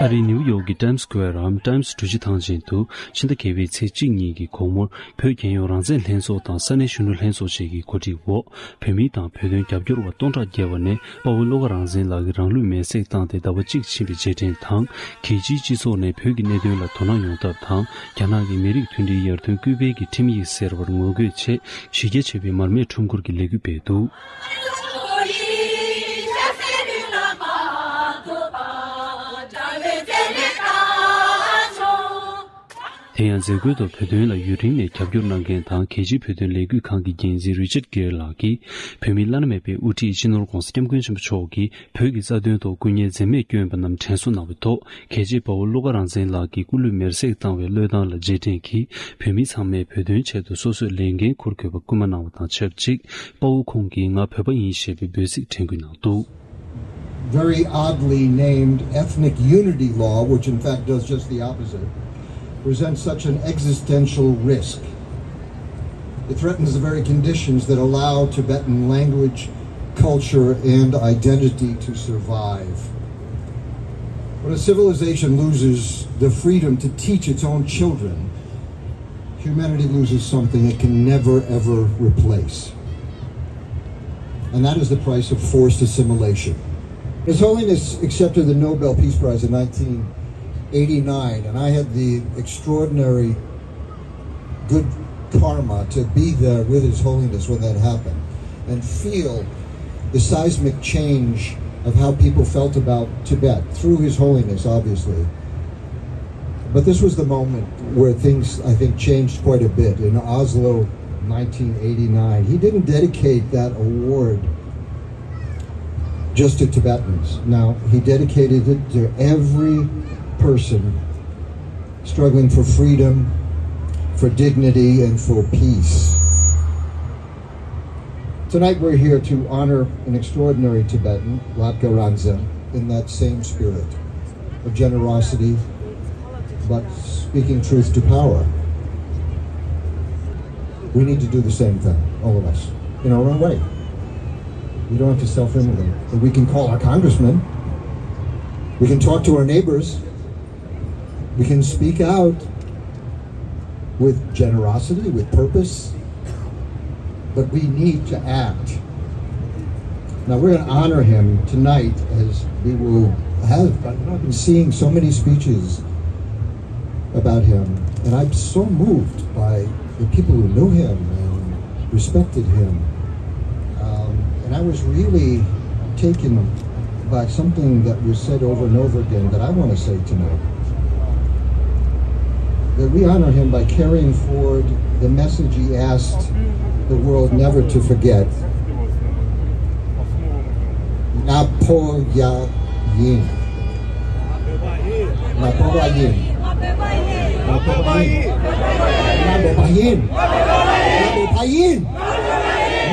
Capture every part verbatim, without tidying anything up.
ཨ་རིའི་ནིའུ་ཡོག་གི་Times Square་འམ་Times་གྲུ་བཞི་ཐང་ཆེན་དུ་ཕྱི་ཟླ་བརྒྱད་པའི་ཚེས་གཅིག་གཉིས་ཀྱི་དགོང་མོར་བོད་རྒྱལ་ཡོངས་རང་བཙན་ལྷན་ཚོགས་དང་ས་གནས་གཞོན་ནུ་ལྷན་ཚོགས་བཅས་ཀྱི་གོ་སྒྲིག་འོག་བོད་མི་དང་བོད་དོན་རྒྱབ་སྐྱོར་བ་སྟོང་ཕྲག་བརྒལ་བ་ནས་དཔའ་བོ་བློ་དགའ་རང་བཙན་ལགས་ཀྱིས་རང་ལུས་མེར་སྲེག་བཏང་སྟེ་ཟླ་བ་གཅིག་ཕྱིན་པའི་རྗེས་དྲན་དང་། རྒྱལ་སྤྱིའི་སྤྱི་ཚོགས་ནས་བོད་ཀྱི་གནད་དོན་ལ་དོ་སྣང་ཡོང་ཐབས་དང་། རྒྱ་ནག་གི་མི་རིགས་མཐུན་སྒྲིལ་ཡར་ཐོན་སྐུལ་སྤེལ་གྱི་ཁྲིམས་ཡིག་ཟེར་བར་ངོ་རྒོལ་ཆེད་གཞི་རྒྱ་ཆེ་བའི་མར་མེ་ཁྲོམ་སྐོར་གྱི་ལས་འགུལ་སྤེལ་འདུག་དེ་ཡང་མཛད་སྒོའི་ཐོག་བོད་དོན་ལ་ཡུན་རིང་ནས་རྒྱབ་སྐྱོར་གནང་མཁན་དང་། རྒྱལ་སྤྱིའི་བོད་དོན་ལས་འགུལ་ཁང་གི་འགན་འཛིན་Richard Gere་ལགས་ཀྱིས། བོད་མིའི་བླ་ན་མེད་པའི་དབུ་ཁྲིད་སྤྱི་ནོར་༧གོང་ས་༧སྐྱབས་མགོན་ཆེན་པོ་མཆོག་གིས་བོད་ཀྱི་རྩ་དོན་ཐོག་སྐུ་ངལ་འཛེམས་མེད་བསྐྱོན་པ་རྣམས་དྲན་གསོ་གནང་བའི་ཐོག་རྒྱལ་གཅེས་དཔའ་བོ་བློ་དགའ་རང་བཙན་ལགས་ཀྱིས་སྐུ་ལུས་མེར་སྲེག་བཏང་བའི་བློས་བཏང་ལ་རྗེས་དྲན་གྱིས། བོད་མི་ཚང་མས་བོད་དོན་ཆེད་དུ་སོ་སོས་ལས་འགན་འཁུར་དགོས་པ་སྐུལ་མ་གནང་བ་དང་ཆབས་ཅིག་དཔའ་བོ་ཁོང་གིས་ང་བོད་པ་ཡིན་ཞེས་པའི་འབོད་ཚིག་དྲན་སྐུལ་གནང་འདུག Very oddly named Ethnic Unity Law, which in fact does just the opposite, presents such an existential risk. It threatens the very conditions that allow Tibetan language, culture, and identity to survive. When a civilization loses the freedom to teach its own children, humanity loses something it can never, ever replace. And that is the price of forced assimilation. His Holiness accepted the Nobel Peace Prize in nineteen eighty-nine, and I had the extraordinary good karma to be there with His Holiness when that happened and feel the seismic change of how people felt about Tibet through His Holiness, obviously. But this was the moment where things, I think, changed quite a bit in Oslo, nineteen eighty-nine. He didn't dedicate that award just to Tibetans. Now, he dedicated it to every person struggling for freedom, for dignity, and for peace. Tonight we're here to honor an extraordinary Tibetan, Latke Ranzen, in that same spirit of generosity, but speaking truth to power. We need to do the same thing, all of us, in our own way. We don't have to self-immolate, but we can call our congressmen. We can talk to our neighbors. We can speak out with generosity, with purpose, but we need to act. Now, we're going to honor him tonight as we will have. I've been seeing so many speeches about him, and I'm so moved by the people who knew him and respected him. Um, and I was really taken by something that was said over and over again that I want to say tonight. That we honor him by carrying forward the message he asked the world never to forget. Napoya Yin. Napoya Yin. Napoya Yin. Napoya Yin. Napoya Yin.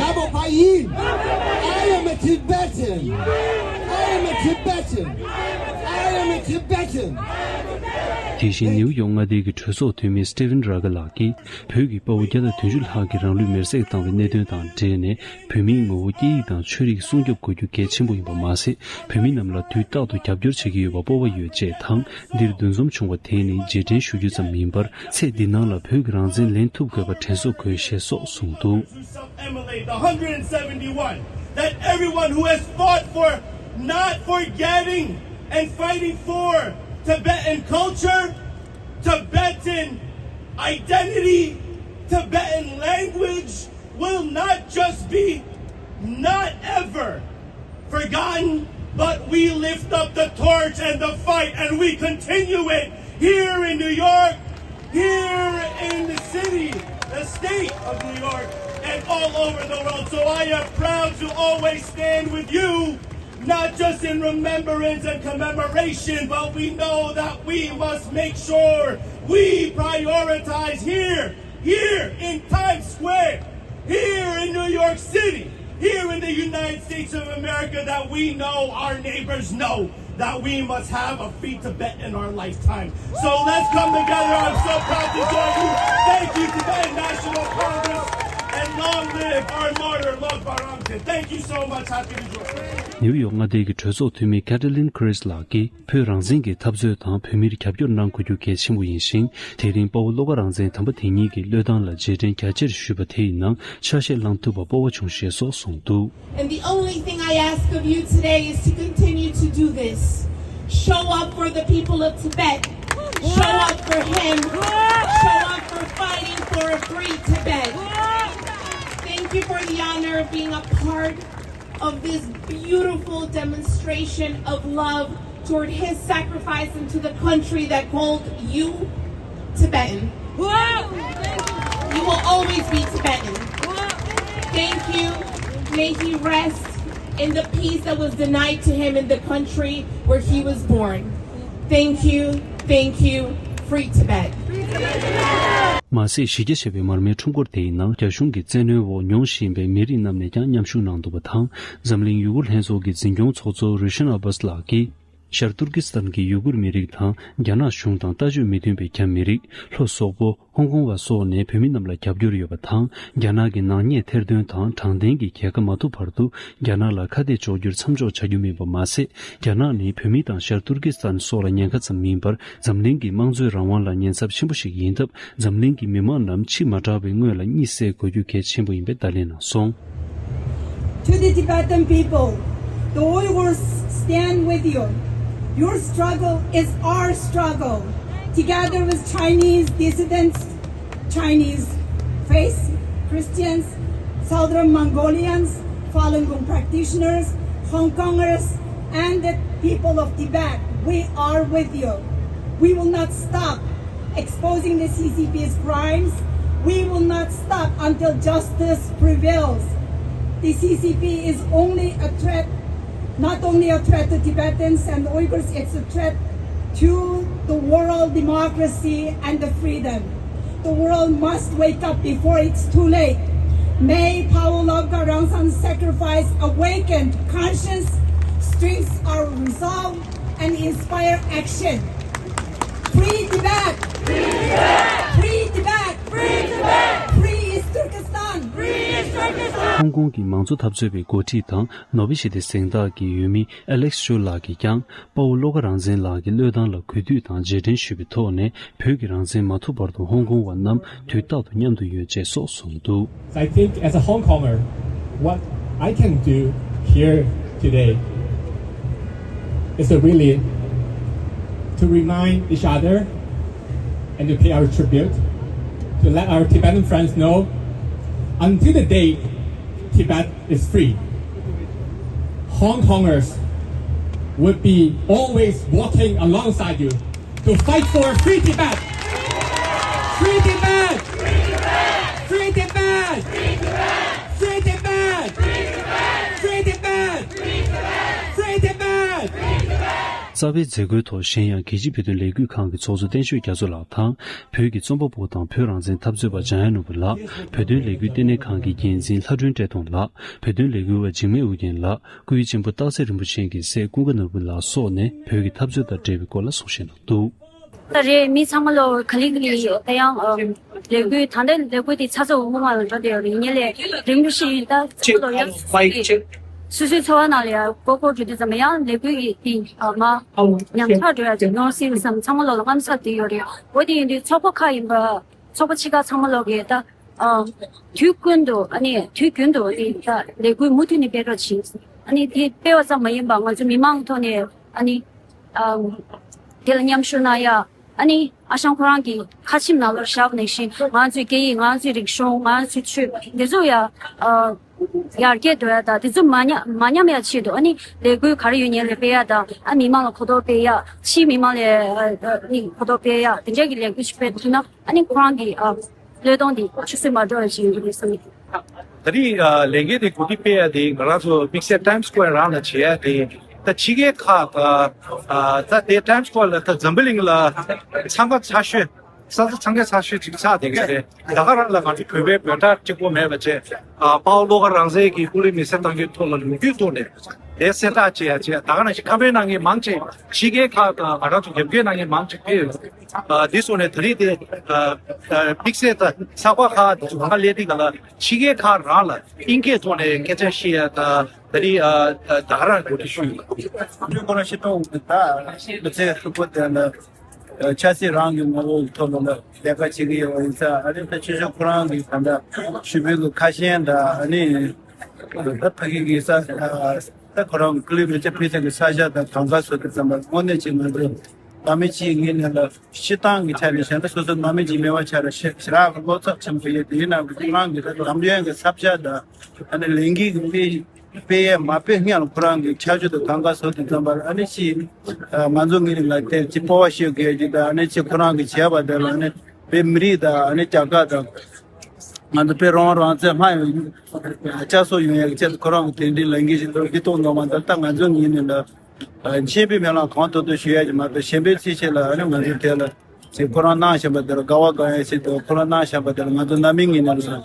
Napoya Yin. I am a Tibetan. I am a Tibetan. I am a Tibetan. དེ་བཞིན་ནིའུ་ཡོག་མངའ་སྡེའི་གྲོས་ཚོགས་འཐུས་མི་Stephen Raga་ལགས་ཀྱིས། བོད་ཀྱི་དཔའ་བོ་བརྒྱ་དང་བདུན་ཅུ་ལྷག་གིས་རང་ལུས་མེར་སྲེག་བཏང་བའི་གནད་དོན་དང་འབྲེལ་ནས། བོད་མིའི་ངོ་བོ་སྐད་ཡིག་དང་ཆོས་རིག་སྲུང་སྐྱོབ་དགོས་རྒྱུ་གལ་ཆེན་པོ་ཡིན་པ་མ་ཟད། བོད་མི་རྣམས་ལ་དུས་རྟག་ཏུ་རྒྱབ་སྐྱོར་བྱེད་ཀྱི་ཡོད་པ་སྤོབས་པ་ཡོད་ཅེས་དང་། འདིར་འདུ་འཛོམས་བྱུང་བ་དེ་ནི་རྗེས་དྲན་ཞུ་རྒྱུ་ཙམ་མིན་པར། ཚེ་འདི་ནང་ལ་བོད་ཀྱི་རང་བཙན་ལེན་ཐུབ་དགོས་པ་དྲན་གསོ་དགོས་ཞེས་སོགས་གསུངས་འདུག Emulate the one hundred seventy-one, that everyone who has fought for, not forgetting and fighting for Tibetan culture, Tibetan identity, Tibetan language will not just be not ever forgotten, but we lift up the torch and the fight, and we continue it here in New York, here in the city, the state of New York, and all over the world. So I am proud to always stand with you, not just in remembrance and commemoration, but we know that we must make sure we prioritize here, here in Times Square, here in New York City, here in the United States of America, that we know our neighbors know that we must have a free Tibet in our lifetime. So let's come together. I'm so proud to join you. Thank you, Tibetan National Congress. And long live our martyr, Logpa Rangzen. Thank you so much. Happy to join. ནིའུ་ཡོག་མངའ་སྡེ་གི་གྲོས་ཚོགས་འཐུས་མི་Katalin Cruz ལགས་ཀྱིས་བོད་རང་བཙན་གྱི་འཐབ་རྩོད་དང་བོད་མིར་རྒྱབ་སྐྱོར་གནང་དགོས་རྒྱུ་གལ་ཆེན་པོ་ཡིན་ཞིང་། དེ་རིང་དཔའ་བོ་བློ་དགའ་རང་བཙན་དམ་པ་དེ་ཉིད་ཀྱི་བློས་བཏང་ལ་རྗེས་དྲན་རྒྱ་ཆེར་ཞུས་པ་དེ་ཡི་ནང་ཆ་ཤས་བླང་ཐུབ་པ་སྤོབས་པ་བྱུང་ཞེས་སོགས་གསུངས་འདུག And the only thing I ask of you today is to continue to do this. Show up for the people of Tibet. Show up for him. Show up for fighting for a free Tibet. Thank you for the honor of being a part of this beautiful demonstration of love toward his sacrifice and to the country that called you Tibetan. You will always be Tibetan. Thank you. May he rest in the peace that was denied to him in the country where he was born. Thank you. Thank you. Free Tibet. མ་ཟད་གཞི་རྒྱ་ཆེ་བའི་མར་མེའི་ཁྲོམ་སྐོར་དེའི་ནང་རྒྱ་གཞུང་གི་བཙན་གནོན་འོག་མྱོང་བཞིན་པའི་མི་རིགས་རྣམས་ནས་ཀྱང་མཉམ་ཞུགས་གནང་འདུག་པ་དང་། འཛམ་གླིང་ཡུ་གུར་ལྷན་ཚོགས་ཀྱི་འཛིན་སྐྱོང་ཚོགས་གཙོ་རུ་ཤན་ཨ་བྷས་ལགས་ཀྱིས། ཤར་ཏུར་ཀི་སི་ཐན་གྱི་ཡུ་གུར་མི་རིགས་དང་རྒྱ་ནག་གཞུང་དང་ལྟ་སྤྱོད་མི་མཐུན་པའི་རྒྱ་མི་རིགས། ལྷོ་སོག་པོ། ཧོང་ཀོང་བ་སོགས་ནས་བོད་མི་རྣམས་ལ་རྒྱབ་སྐྱོར་ཡོད་པ་དང་། རྒྱ་ནག་གི་ནག་ཉེས་ཐེར་འདོན་དང་དྲང་བདེན་གྱི་རྒྱལ་ཁ་མ་ཐོབ་བར་དུ་རྒྱ་ནག་ལ་ཁ་གཏད་གཅོག་རྒྱུར་མཚམས་འཇོག་བྱ་རྒྱུ་མིན་པ་མ་ཟད། རྒྱ་ནག་ནི་བོད་མི་དང་ཤར་ཏུར་ཀི་སི་ཐན་སོགས་ལ་ཉེན་ཁ་ཙམ་མིན་པར། འཛམ་གླིང་གི་དམངས་གཙོའི་རང་དབང་ལ་ཉེན་ཚབས་ཆེན་པོ་ཞིག་ཡིན་སྟབས། འཛམ་གླིང་གི་མི་དམངས་རྣམས་ཕྱིར་མ་དྲགས་པའི་སྔོན་ལ་གཉིད་སད་དགོས་རྒྱུ་གལ་ཆེན་པོ་ཡིན་པའི་བརྡ་ལན་གནང་སོང་། To the Tibetan people, the Uyghurs stand with you. Your struggle is our struggle. Together with Chinese dissidents, Chinese faith, Christians, Southern Mongolians, Falun Gong practitioners, Hong Kongers, and the people of Tibet, we are with you. We will not stop exposing the C C P's crimes. We will not stop until justice prevails. The C C P is only a threat, not only a threat to Tibetans and Uyghurs, it's a threat to the world democracy and the freedom. The world must wake up before it's too late. May Pawo Lobka Rangsan's sacrifice awaken conscience, strengthen our resolve, and inspire action. Free Tibet! Free Tibet! Free Tibet! Free East Turkestan! Free East Turkestan! ཧོང་ཀོང་གི་མང་གཙོ་འཐབ་རྩོད་པའི་འགོ་ཁྲིད་དང་ནོ་བྷེལ་ཞི་བདེའི་གཟེངས་རྟགས་ཀྱི་འོས་མི་ཨ་ལེག་སི་ཆུ་ལགས་ཀྱིས་ཀྱང་། དཔའ་བོ་བློ་དགའ་རང་བཙན་ལགས་ཀྱི་བློས་བཏང་ལ་གུས་འདུད་དང་རྗེས་དྲན་ཞུས་པའི་ཐོག་ནས། བོད་ཀྱི་རང་བཙན་མ་ཐོབ་བར་དུ་ཧོང་ཀོང་བ་རྣམས་དུས་རྟག་ཏུ་མཉམ་དུ་ཡོད་ཅེས་སོགས་གསུངས་འདུག I think as a Hong Konger, what I can do here today is to really to remind each other and to pay our tribute, to let our Tibetan friends know, until the day Tibet is free, Hong Kongers would be always walking alongside you to fight for free Tibet. Free Tibet! Free Tibet! Free Tibet! Free Tibet! རྩ་བའི་མཛད་སྒོའི་ཐོག་གཞན་ཡང་རྒྱལ་སྤྱིའི་བོད་དོན་ལས་འགུལ་ཁང་གི་ཚོགས་གཙོ་བསྟན་ཆོས་རྒྱ་མཚོ་ལགས་དང་། བོད་ཀྱི་རྩོམ་པ་པོ་དང་བོད་རང་བཙན་འཐབ་རྩོད་པ་འཇམ་དབྱངས་ནོར་བུ་ལགས། བོད་དོན་ལས་འགུལ་ལྟེ་གནས་ཁང་གི་འགན་འཛིན་ལྷ་སྒྲོན་བཀྲས་མཐོང་ལགས། བོད་དོན་ལས་འགུལ་བ་འཇིགས་མེད་ཨོ་རྒྱན་ལགས། སྐུའི་གཅེན་པོ་སྟག་འཚེར་རིན་པོ་ཆེ་གི་སྲས་ཀུན་དགའ་ནོར་བུ་ལགས་སོགས་ནས་བོད་ཀྱི་འཐབ་རྩོད་དང་འབྲེལ་བའི་སྐོར་ལ་གསུང་བཤད་གནང་འདུག་ད་རེས་མི་ཚང་མ་ལོ་ག་ལེ་ག་ལེ་ད་ཡང་ལས་འགུལ་ད་ལྟ་ལས་འགུལ་དེ་ཚ་ཚ་འུར་འུར་ངང་ལ་འགྲོ་བསྡད་ཡོད་རེད། ཡིན་ནའི་ལས་རིང་པོ་ཞིག་ཡིན་ད་ཚང་མ་ལོ་ཡང་སོ་སོའི་འཚོ་བ་ནང་ལ་ཡང་མགོ་སྐོར་འགྲོ་དུས་ཙམ་པ་ཡང་ལས་འགུལ་གྱི་དེ་མ་ཉམས་ཆག་འགྲོ་ཡ་ཅིག་ནོར་སྲིད་བསམ་ཚང་མ་ལོ་ལ་རྔམ་ཚ་དེ་ཡོད་རེད། འོ་དེ་ཡིན་དུས་ཚོགས་པ་ཁག་ཡིན་པ་ཚོགས་པ་ཆེ་ཁག་ཚང་མ་ལོ་གི་ད་དུས་ཀུན་ཏུ་ཨ་ནི་དུས་རྒྱུན་དུ་ཨ་ནི་ད་ལས་འགུལ་མུ་མཐུད་ནས་སྤེལ་རོགས་བྱེད། ཨ་ནི་དེ་སྤེལ་བ་ཙམ་མ་ཡིན་པ་ང་ཚོ་མི་མང་ཐོག་ནས་ཨ་ནི་དེ་ལ་མཉམ་ཞུགས་གནང་ཡ། ཨ་ནི་ཨ་ཞང་ཁོ་རང་གི་ཁ་ཆེམས་ནང་ལོགས་བཞག་པ་ནང་བཞིན་ང་ཚོའི་སྐད་ཡིག་ང་ཚོའི་རིག་གཞུང་ང་ཚོའི་ཆོས་འདི་ཚོ་ཡ་ཡར་རྒྱས་འགྲོ་ཡ་དང་དེ་ཚོ་མ་ཉམས་མ་ཉམས་ཡ་ཆེད་དུ་ཨ་ནི་ལས་འགུལ་ག་རེ་ཡོད་ཉེ་ལས་སྤེལ་ཡ་དང་ཨ་མི་མང་ལ་གོ་རྟོགས་སྤེལ་ཡ་ཕྱིའི་མི་མང་ལ་ཨ་ནི་གོ་རྟོགས་སྤེལ་ཡ་དེ་འདྲ་གི་ལས་འགུལ་ཞིག་སྤེལ་ཐུབ་ན་ཨ་ནི་ཁོ་རང་གི་ཨ་བློས་གཏོང་འདི་ཆུད་ཟོས་མ་འགྲོ་བ་ཞིག་ཡོང་གི་རེད་བསམ་གྱི་འདུག་ད་རེས་ལས་འགུལ་དེ་གོ་སྒྲིག་སྤེལ་ཡ་དེ་ང་རང་ཚོ་དམིགས་བསལ་Times Square་རང་ལ་བྱེད་ཡ་དེ་ད་ཕྱི་རྒྱལ་ཁག་ད་དེ་Times Square་ལ་ད་འཛམ་བུ་གླིང་ལ་འཚང་ཁ་ཚ་ཤོས་ས་ཆ་འཚང་ཁ་ཚ་ཤོས་ཅིག་ཆགས་བསྡད་ཀྱི་རེད། ད་ག་རང་ལ་ང་ཚོ་བོད་པའི་འབོད་སྒྲ་གཅིག་པོ་མེད་པ་བྱས་དཔའ་བོ་བློ་དགའ་རང་བཙན་གྱི་སྐུ་ལུས་མེ་སྲེག་བཏང་རྒྱུའི་ཐོག་ལ་ལོ་རྒྱུས་ཐོག་ནས། དེ་གསལ་བསྒྲགས་བྱེད་ཡ་བྱེད་ད་ག་ནང་བཞིན་ཁ་པར་ནང་གི་མང་ཆེ་ཕྱི་རྒྱལ་ཁག་དང་ང་རང་ཚོ་རྒྱབ་སྐྱོར་གནང་མཁན་མང་ཆེ་ཕེབས་ཡོད། ཨ་འདི་སོང་ནས་ད་རེས་དེ་ཨ་ཨ་དམིགས་བསལ་ད་ཚགས་པར་ཁག་འདི་ཚོ་གང་ག་སླེབས་དུས་ག་ལ་ཕྱི་རྒྱལ་ཁག་རང་ལ་ཨིན་སྐད་ཐོག་ནས་སྐད་ཆ་བཤད་ཡ་ད་ད་རེས་ཨ་ཨ་ད་ག་རང་གོ་སྒྲིག་ཞུས་ཡོད། ཁོ་རང་ཤེས་རྟོགས་ད་མི་ཚེ་ཧྲིལ་པོ་དེ་ལ་ཆབ་སྲིད་རང་གི་ངོ་བོ་ཐོག་ལ་ལས་ཀ་བྱེད་ཀྱི་ཡོད་པ་ཡིན་ཙང་ཨ་ནི་ད་ཆོས་ཕྱོགས་ཁོ་རང་གི་ད་ལྟ་ཞུ་བོད་ཀྱི་ཁ་ཞེང་ད་ཨ་ནི། ད་ཕ་གི་གི་ས་ད་ཁོ་རང་ཀི་ལི་བེ་ཅ་ཕི་ཐན་གི་ས་ཆ་དང་གང་ག་སོ་དེ་ཙམ་པ་དངོས་གནས་ཅིག་ང་ཚོ་ནང་མི་གཅིག་ངེས་ནས་ལ་སྤྱི་བཏང་གི་ཆ་ནས་བཤད་ན་སོ་སོ་ནང་མི་གཅིག་མེད་པ་ཆགས་ར་ཞེ་ཞེ་དྲག་གི་བློ་འཚབ་ཆེན་པོ་ཡོད། དེ་ཡིན་ན་ཁོ་རང་གི་ད་འདམ་གཡོན་གི་ས་ཆ་དང་ཨ་ནི་ལས་འགུལ་གི་སྤེལ་སྤེལ་ཡས་མ་སྤེལ་སྔོན་ལ་ཁོ་རང་གི་ཆ་རྒྱུས་དང་གང་ག་སོ་དེ་ཙམ་པ་ཨ་ནི་ཅིག་ང་ཚོ་ངེས་ནས་ལ་དེ་ཅིག་སྤོབས་པ་ཤོད་དགོས་ཀྱི་ད་ཨ་ནི་ཅིག་ཁོ་རང་གི་བྱས་པ་དེ་ལ་ཨ་ནི། བོད་མི་རིགས་དང་ཨ་ནི་རྒྱ་གར་དང་ང་ཚོ་བོད་རང་དབང་རང་བཙན་སྔར་ཡང་བསྐྱར་གསོ་ཡོང་ཡག་གི་ཆེད་དུ་ཁོ་རང་གི་དེ་འདྲའི་ལས་འགུལ་ཞིག་འགྲོ་གི་འདུག་ངོ་མ་ད་ལྟ་ང་ཚོ་ངོས་ནས་ལ་མཁྱེན་པའི་མེ་ལ་གང་ཐུབ་ཐུབ་ཞུ་ཡག་གི་མ་གཏོགས་གཞན་པའི་ཚིག་བཤད་ལ་ཨ་ནི་ང་ཚོ་དེ་ལ་ཅིག་ཁོ་རང་གནང་བཞིན་པ་དེ་ལ་དགའ་བ་དགའ་ཡག་ཞིག་འདུག་ཁོ་རང་གནང་བཞིན་པ་དེ་ལ་ང་ཚོ་ནང་མི་ངོས་ནས་ལ་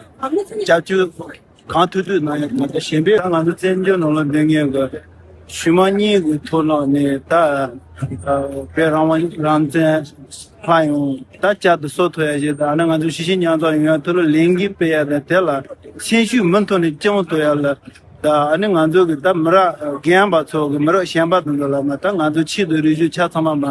སྐྱབས་བཅོལ། གང་ཐུབ་ཐུབ་གནང་ཡག་མ་གཏོགས་གཞན་པའི་ང་ཚོ་བཙན་བྱོལ་ནང་ལ་སྡོད་མཁན་གྱི་ཞུ་མ་གཉིས་ཀྱི་ཐོག་ནང་ནས་ད་བོད་རང་དབང་རང་བཙན་ལྷག་ཡོང་ད་བསྐྱར་དུ་གསོ་ཐུབ་ཡག་ཞིག་དང་ཨ་ནི་ང་ཚོ་ཞི་བྱེད་མཉམ་འཛོམས་ཡོང་ཡག་ཐོག་ལ་ལས་འགུལ་སྤེལ་ཡག་དང་དེ་ལ་སེམས་ཤུགས་མུ་མཐུད་ནས་སྐྱོང་ཐུབ་ཡག་ལ་ད་ཨ་ནི་ང་ཚོ་གི་ད་མི་རབས་རྒན་པ་ཚོ་གི་མི་རབས་གཞོན་པ་དང་དུ་ལ་མ་ད་ང་ཚོ་ཆེད་དུ་རེ་ཞུ་ཆ་ཚང་མ་མ་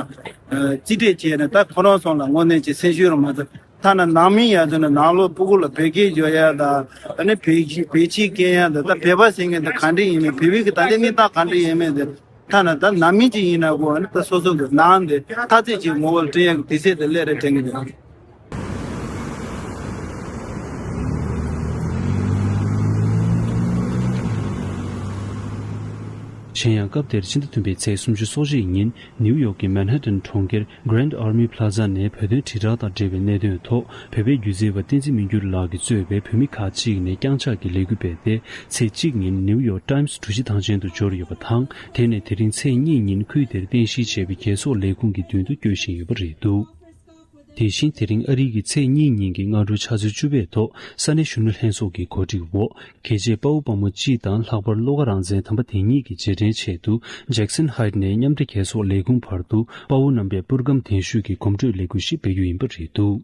རྩིས་སྤྲད་བྱས་ནས་ད་ཁོ་རང་ཚོ་ལ་དངོས་གནས་ཀྱི་སེམས་ཤུགས་རུ་མ་ཚོ། ཐ་ན་ནང་མི་ཡ་ཚོ་ནི་ནང་ལོགས་སྤུ་གུ་ལ་བོད་སྐད་བརྗོད་ཡ་དང་ཨ་ནི་བོད་ཀྱི་བོད་ཆས་སྐྱོན་ཡ་དང་ད་བོད་པ་ཟེར་མཁན་དེ་ག་འདྲ་ཡིན་མིན་བོད་པའི་གི་ད་ལྟའི་གནས་སྟངས་ག་འདྲ་ཡིན་མིན་དེ་ཐ་ན་ད་ནང་མི་ཅིག་ཡིན་ན་གོ་ཨ་ནི་ད་སོ་སོ་གི་ནང་དེ་ཐ་ཚིག་ཅིག་ངོ་བོ་ལ་སྤྲད་ཡ་གི་དུས་ཚོད་དེ་སླེབས་རེད་དྲན་གི་འདུག་གཞན་ཡང་སྐབས་དེར་ཕྱི་ཟླ་བདུན་པའི་ཚེས་སོ་གཅིག་ཉིན་ནིའུ་ཡོག་གི་མན་ཧ་ཏན་གྲོང་ཁྱེར། Grand Army Plaza ནས་བོད་དོན་དྲིལ་བསྒྲགས་དང་འབྲེལ་བའི་གནད་དོན་ཐོག་བོད་པའི་སྒྱུ་རྩལ་བ་བསྟན་འཛིན་མི་འགྱུར་ལགས་ཀྱིས་གཙོས་པའི་བོད་མི་ཁག་ཅིག་ནས་བརྐྱངས་ཕྱག་གི་ལས་འགུལ་སྤེལ་ཏེ། ཚེས་གཅིག་ཉིན་ནིའུ་ཡོག་ཊའིམ་སི་གྲུ་བཞི་ཐང་ཆེན་དུ་འབྱོར་ཡོད་པ་དང་། དེ་ནས་དེ་རིང་ཚེས་གཉིས་ཉིན་ཁུལ་དེར་རྟེན་གཞི་བྱས་པའི་རྒྱལ་ཚོགས་ལས་ཁུངས་ཀྱི་མདུན་དུ་སྐྱོད་བཞིན་ཡོད་པ་རེད་འདུག་དེ་བཞིན་དེ་རིང་ཨ་རིའི་ཚེས་གཉིས་ཉིན་གྱི་སྔ་དྲོ་ཕྱག་ཚོད་བཅུ་པའི་ཐོག་ས་གནས་གཞོན་ནུ་ལྷན་ཚོགས་ཀྱི་གོ་སྒྲིག་འོག་གལ་ཆེའི་དཔའ་བོ་དཔའ་མོ་སྤྱི་དང་ལྷག་པར་བློ་དགའ་རང་བཙན་དམ་པ་དེ་ཉིད་ཀྱི་རྗེས་དྲན་ཆེད་དུ་ཇེག་སན་ཧའེ་ཊི་ནས་མཉམ་འབྲེལ་རྒྱལ་ཚོགས་ལས་ཁུངས་བར་དུ་དཔའ་བོ་རྣམ་པའི་པུར་སྒམ་གདན་ཞུས་ཀྱི་གོམ་བགྲོད་ལས་འགུལ་ཞིག་སྤེལ་རྒྱུ་ཡིན་པ་རེད་འདུག